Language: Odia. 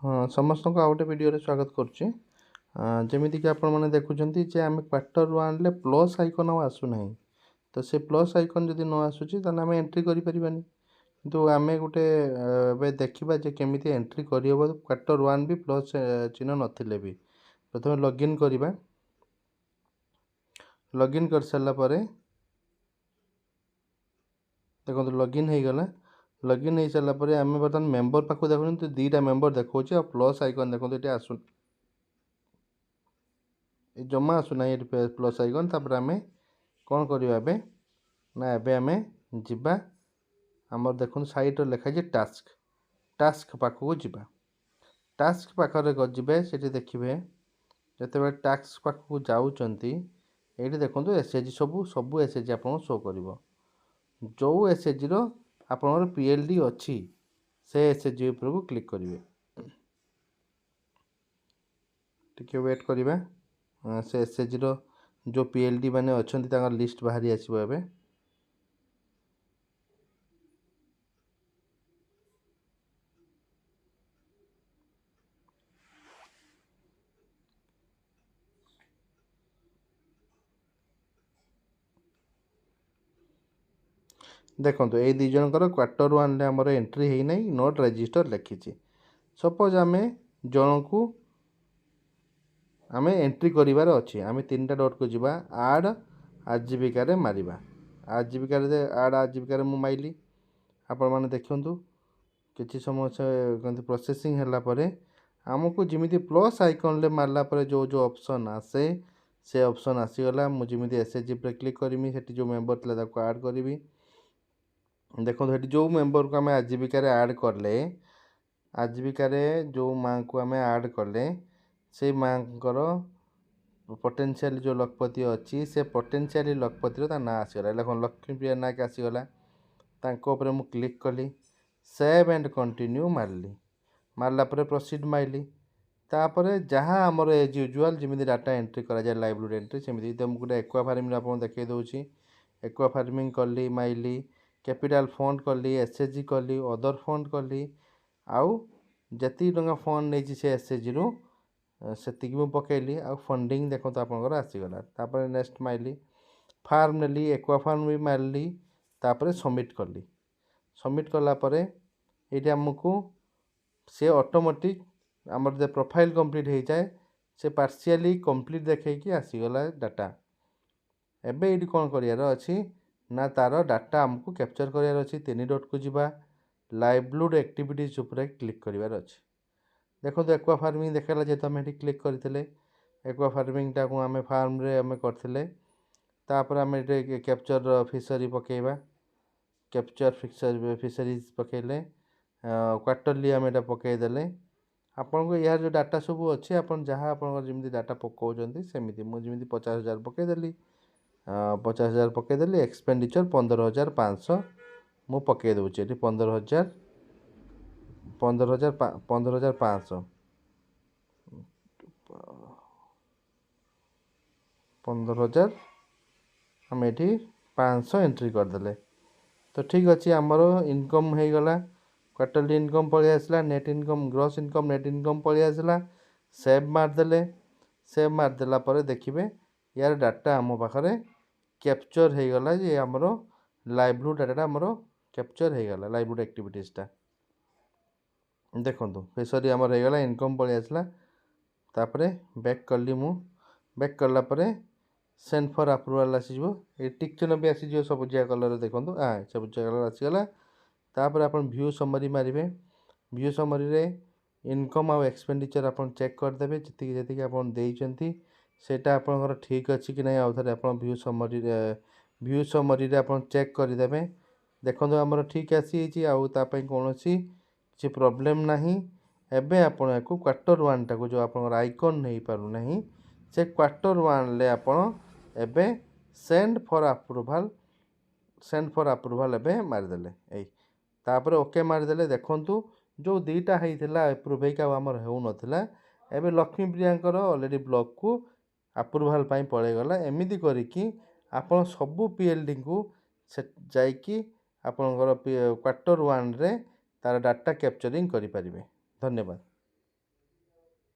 ହଁ, ସମସ୍ତଙ୍କୁ ଆଉ ଗୋଟେ ଭିଡ଼ିଓରେ ସ୍ୱାଗତ କରୁଛି। ଯେମିତିକି ଆପଣମାନେ ଦେଖୁଛନ୍ତି ଯେ ଆମେ କ୍ୱାର୍ଟର ୱାନ୍ରେ ପ୍ଲସ୍ ଆଇକନ୍ ଆଉ ଆସୁନାହିଁ। ତ ସେ ପ୍ଲସ୍ ଆଇକନ୍ ଯଦି ନ ଆସୁଛି, ତାହେଲେ ଆମେ ଏଣ୍ଟ୍ରି କରିପାରିବାନି। କିନ୍ତୁ ଆମେ ଗୋଟେ ଏବେ ଦେଖିବା ଯେ କେମିତି ଏଣ୍ଟ୍ରି କରିହେବ କ୍ୱାର୍ଟର ୱାନ୍ ବି ପ୍ଲସ୍ ଚିହ୍ନ ନଥିଲେ ବି। ପ୍ରଥମେ ଲଗ୍ଇନ୍ କରିବା। ଲଗ୍ଇନ୍ କରିସାରିଲା ପରେ ଦେଖନ୍ତୁ, ଲଗ୍ଇନ୍ ହେଇଗଲା। ଲଗ୍ଇନ୍ ହେଇସାରିଲା ପରେ ଆମେ ବର୍ତ୍ତମାନ ମେମ୍ବର ପାଖକୁ ଦେଖୁଛନ୍ତି, ଦୁଇଟା ମେମ୍ବର ଦେଖାଉଛି ଆଉ ପ୍ଲସ୍ ଆଇକନ୍ ଦେଖନ୍ତୁ ଏଠି ଆସୁନି, ଏ ଜମା ଆସୁନାହିଁ ଏଠି ପ୍ଲସ୍ ଆଇକନ୍। ତାପରେ ଆମେ କ'ଣ କରିବା ଏବେ ନା, ଏବେ ଆମେ ଯିବା ଆମର ଦେଖନ୍ତୁ ସାଇଡ଼୍ରେ ଲେଖା ହେଇଛି ଟାସ୍କ, ଟାସ୍କ ପାଖକୁ ଯିବା। ଟାସ୍କ ପାଖରେ ଯିବେ, ସେଠି ଦେଖିବେ ଯେତେବେଳେ ଟାସ୍କ ପାଖକୁ ଯାଉଛନ୍ତି, ଏଇଠି ଦେଖନ୍ତୁ ଏସ୍ ଏଚ୍ ଜି ସବୁ ଏସ୍ ଏଚ୍ ଜି ଆପଣଙ୍କୁ ଶୋ କରିବ। ଯେଉଁ ଏସ୍ ଏଚ୍ ଜିର ଆପଣଙ୍କର ପି ଏଲ୍ ଡି ଅଛି, ସେ ଏସ୍ ଏଚ୍ ଜି ଉପରକୁ କ୍ଲିକ୍ କରିବେ। ଟିକେ ୱେଟ୍ କରିବା। ସେ ଏସ୍ ଏଚ୍ ଜିର ଯେଉଁ ପି ଏଲ୍ ଡି ମାନେ ଅଛନ୍ତି, ତାଙ୍କର ଲିଷ୍ଟ ବାହାରି ଆସିବ ଏବେ। ଦେଖନ୍ତୁ, ଏଇ ଦୁଇ ଜଣଙ୍କର କ୍ୱାର୍ଟର ୱାନ୍ରେ ଆମର ଏଣ୍ଟ୍ରି ହେଇନାହିଁ, not register ଲେଖିଛି। ସପୋଜ୍ ଆମେ ଜଣକୁ ଆମେ ଏଣ୍ଟ୍ରି କରିବାର ଅଛି, ଆମେ ତିନିଟା ଡଟ୍କୁ ଯିବା, ଆଡ଼୍ ଆଜୀବିକାରେ ମାରିବା। ଆଜୀବିକାରେ, ଆଡ଼୍ ଆଜୀବିକାରେ ମୁଁ ମାଇଲି। ଆପଣମାନେ ଦେଖନ୍ତୁ, କିଛି ସମୟ ସେ ପ୍ରୋସେସିଂ ହେଲା ପରେ ଆମକୁ ଯେମିତି ପ୍ଲସ୍ ଆଇକନ୍ରେ ମାରିଲା ପରେ ଯେଉଁ ଯେଉଁ ଅପସନ୍ ଆସେ, ସେ ଅପସନ୍ ଆସିଗଲା। ମୁଁ ଯେମିତି ଏସ୍ ଏଚ୍ ଜି ଉପରେ କ୍ଲିକ୍ କରିମି, ସେଠି ଯେଉଁ ମେମ୍ବର ଥିଲା ତାକୁ ଆଡ଼୍ କରିବି। ଦେଖନ୍ତୁ, ସେଠି ଯେଉଁ ମେମ୍ବରକୁ ଆମେ ଆଜୀବିକାରେ ଆଡ଼୍ କଲେ, ଆଜୀବିକାରେ ଯେଉଁ ମାଆଙ୍କୁ ଆମେ ଆଡ଼୍ କଲେ, ସେଇ ମାଆଙ୍କର ପଟେନ୍ସିଆଲି ଯେଉଁ ଲକ୍ଷପତି ଅଛି, ସେ ପଟେନ୍ସିଆଲି ଲକ୍ଷପତିର ତା ନାଁ ଆସିଗଲା। ଦେଖନ୍ତୁ, ଲକ୍ଷ୍ମୀପ୍ରିୟା ନାୟକ ଆସିଗଲା। ତାଙ୍କ ଉପରେ ମୁଁ କ୍ଲିକ୍ କଲି, ସେଭ୍ ଆଣ୍ଡ କଣ୍ଟିନ୍ୟୁ ମାରିଲି। ମାରିଲା ପରେ ପ୍ରୋସିଡ଼୍ ମାରିଲି। ତାପରେ ଯାହା ଆମର ଏଜ୍ ୟୁଜୁଆଲ୍ ଯେମିତି ଡାଟା ଏଣ୍ଟ୍ରି କରାଯାଏ, ଲାଇଭଲିହୁଡ଼ ଏଣ୍ଟ୍ରି, ସେମିତି ତ ମୁଁ ଗୋଟେ ଏକ୍ୱା ଫାର୍ମିଂ ଆପଣଙ୍କୁ ଦେଖାଇ ଦେଉଛି। ଏକ୍ୱା ଫାର୍ମିଂ କଲି, ମାଇଲି, କ୍ୟାପିଟାଲ୍ ଫଣ୍ଡ କଲି, ଏସ୍ ଏଚ୍ ଜି କଲି, ଅଦର ଫଣ୍ଡ କଲି, ଆଉ ଯେତିକି ଟଙ୍କା ଫଣ୍ଡ ନେଇଛି ସେ ଏସ୍ ଏଚ୍ ଜିରୁ, ସେତିକି ମୁଁ ପକାଇଲି। ଆଉ ଫଣ୍ଡିଂ ଦେଖନ୍ତୁ ଆପଣଙ୍କର ଆସିଗଲା। ତାପରେ ନେକ୍ସଟ ମାଇଲି, ଫାର୍ମ ନେଲି, ଏକ୍ୱା ଫାର୍ମ ବି ମାରିଲି। ତାପରେ ସବମିଟ୍ କଲି। ସବମିଟ୍ କଲା ପରେ ଏଇଠି ଆମକୁ ସେ ଅଟୋମେଟିକ୍ ଆମର ଯେ ପ୍ରୋଫାଇଲ୍ କମ୍ପ୍ଲିଟ୍ ହେଇଯାଏ, ସେ ପାର୍ସିଆଲି କମ୍ପ୍ଲିଟ୍ ଦେଖେଇକି ଆସିଗଲା ଡାଟା। ଏବେ ଏଇଠି କ'ଣ କରିବାର ଅଛି ନା, ତା'ର ଡାଟା ଆମକୁ କ୍ୟାପଚର୍ କରିବାର ଅଛି। ତିନି ଡଟ୍କୁ ଯିବା, ଲାଇଭଲିହୁଡ଼ ଆକ୍ଟିଭିଟିଜ୍ ଉପରେ କ୍ଲିକ୍ କରିବାର ଅଛି। ଦେଖନ୍ତୁ, ଏକ୍ୱା ଫାର୍ମିଂ ଦେଖାଇଲା, ଯେହେତୁ ଆମେ ଏଠି କ୍ଲିକ୍ କରିଥିଲେ। ଏକ୍ୱା ଫାର୍ମିଂଟାକୁ ଆମେ ଫାର୍ମରେ ଆମେ କରିଥିଲେ। ତାପରେ ଆମେ ଏଠି କ୍ୟାପଚର୍ ଫିସରୀ ପକାଇବା। କ୍ୟାପଚର୍ ଫିସରିଜ୍ ପକାଇଲେ, କ୍ୱାର୍ଟରଲି ଆମେ ଏଇଟା ପକାଇଦେଲେ। ଆପଣଙ୍କୁ ଏହାର ଯେଉଁ ଡାଟା ସବୁ ଅଛି, ଆପଣ ଯାହା ଆପଣଙ୍କର ଯେମିତି ଡାଟା ପକାଉଛନ୍ତି ସେମିତି। ମୁଁ ଯେମିତି 50,000 ପକାଇଦେଲି, 50,000 ପକାଇଦେଲି। ଏକ୍ସପେଣ୍ଡିଚର୍ 15,500 ମୁଁ ପକାଇ ଦେଉଛି ଏଠି। 15,000, 15,000, 15,500, 15,000 ଆମେ ଏଠି 500 ଏଣ୍ଟ୍ରି କରିଦେଲେ। ତ ଠିକ୍ ଅଛି, ଆମର ଇନକମ୍ ହେଇଗଲା, କ୍ୱାର୍ଟରଲି ଇନକମ୍ ପଳେଇ ଆସିଲା, net income, gross income, net income ପଳେଇ ଆସିଲା। ସେଭ୍ ମାରିଦେଲେ। ସେଭ୍ ମାରିଦେଲା ପରେ ଦେଖିବେ ୟାର ଡାଟା ଆମ ପାଖରେ କ୍ୟାପଚର୍ ହେଇଗଲା, ଯେ ଆମର ଲାଇଭଲିହୁଡ଼ ଡାଟାଟା ଆମର କ୍ୟାପଚର୍ ହେଇଗଲା, ଲାଇଭଲିହୁଡ଼ ଆକ୍ଟିଭିଟିଜ୍ଟା। ଦେଖନ୍ତୁ, ଫିସରୀ ଆମର ହେଇଗଲା, ଇନକମ୍ ପଳେଇ ଆସିଲା। ତାପରେ ବ୍ୟାକ୍ କଲି ମୁଁ। ବ୍ୟାକ୍ କଲା ପରେ ସେଣ୍ଡ ଫର୍ ଆପ୍ରୁଭାଲ୍ ଆସିଯିବ। ଏ ଟିକ୍ ଚିହ୍ନ ବି ଆସିଯିବ ସବୁଜିଆ କଲର୍। ଦେଖନ୍ତୁ, ସବୁଜିଆ କଲର୍ ଆସିଗଲା। ତାପରେ ଆପଣ ଭ୍ୟୁ ସମରି ମାରିବେ। ଭ୍ୟୁ ସମରିରେ ଇନକମ୍ ଆଉ ଏକ୍ସପେଣ୍ଡିଚର୍ ଆପଣ ଚେକ୍ କରିଦେବେ। ଯେତିକି ଯେତିକି ଆପଣ ଦେଇଛନ୍ତି, ସେଇଟା ଆପଣଙ୍କର ଠିକ୍ ଅଛି କି ନାହିଁ, ଆଉ ଥରେ ଆପଣ ଭ୍ୟୁ ସମରିରେ ଆପଣ ଚେକ୍ କରିଦେବେ। ଦେଖନ୍ତୁ, ଆମର ଠିକ୍ ଆସିଯାଇଛି ଆଉ ତା ପାଇଁ କୌଣସି କିଛି ପ୍ରୋବ୍ଲେମ୍ ନାହିଁ। ଏବେ ଆପଣ ୟାକୁ କ୍ୱାର୍ଟର ୱାନ୍ଟାକୁ ଯେଉଁ ଆପଣଙ୍କର ଆଇକନ୍ ହେଇପାରୁନାହିଁ, ସେ କ୍ୱାର୍ଟର ୱାନ୍ରେ ଆପଣ ଏବେ send for approval ଏବେ ମାରିଦେଲେ ଏଇ। ତାପରେ ଓକେ ମାରିଦେଲେ। ଦେଖନ୍ତୁ, ଯେଉଁ ଦୁଇଟା ହେଇଥିଲା ଆପ୍ରୁଭ୍ ହେଇକି ଆଉ ଆମର ହେଉନଥିଲା, ଏବେ ଲକ୍ଷ୍ମୀପ୍ରିୟାଙ୍କର ଅଲରେଡ଼ି ବ୍ଲକକୁ ଆପ୍ରୁଭାଲ୍ ପାଇଁ ପଳେଇଗଲା। ଏମିତି କରିକି ଆପଣ ସବୁ ପି ଏଲ୍ ଡିଙ୍କୁ ସେ ଯାଇକି ଆପଣଙ୍କର କ୍ୱାର୍ଟର ୱାନ୍ରେ ତା'ର ଡାଟା କ୍ୟାପଚରିଂ କରିପାରିବେ। ଧନ୍ୟବାଦ।